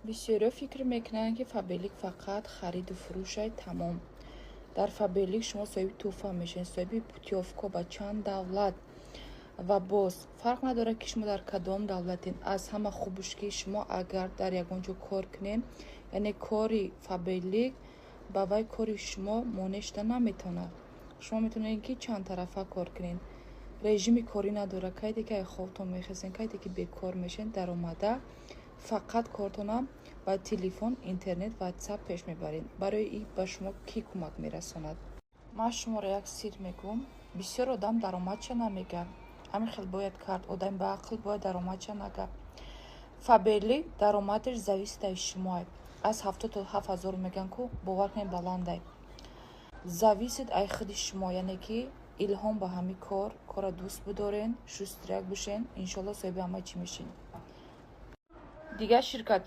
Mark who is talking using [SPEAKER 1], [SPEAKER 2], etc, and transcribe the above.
[SPEAKER 1] Бисёриҳо фикр мекунанд, ки Фаберлик фақат хариду фурӯшай, тамом. Дар Фаберлик шумо соҳиби тӯҳфа мешавед, соҳиби путёвка ба чанд давлат. Ва боз фарқ надорад, ки шумо дар кадом давлатед. Аз ҳама хубуш, ки шумо агар дар ягон ҷо кор кунед, яъне кори Фаберлик ба вай кори шумо монеъ шуда наметавонад. Шумо метавонед, ки чандтарафа кор кунед. Режими корӣ надорад. Кайде ки хобтон мехезед, кайде ки бекор мешавед, даромада фақат кортона ба телефон, интернет, Ватсап пеш мебаред. Барои ин ба шумо кӣ кӯмак мерасонад? Ман шуморо як сир мегӯм: бисёр одам даромадша намегӯяд. Ҳамин хел бояд кард. Одами баақл бояд даромадша нагӯяд. Фаберлик даромадаш зависит аз шумоа. Аз 77 000 мегӯянд ку, бовар кунед, баландай. Зависит аз худи шумо, яъне ки илҳом ба ҳамин кор, корро дӯст бидорен, шустряк бошен, иншоалло, соҳиби ҳама чӣ мешед. Дигар ширкат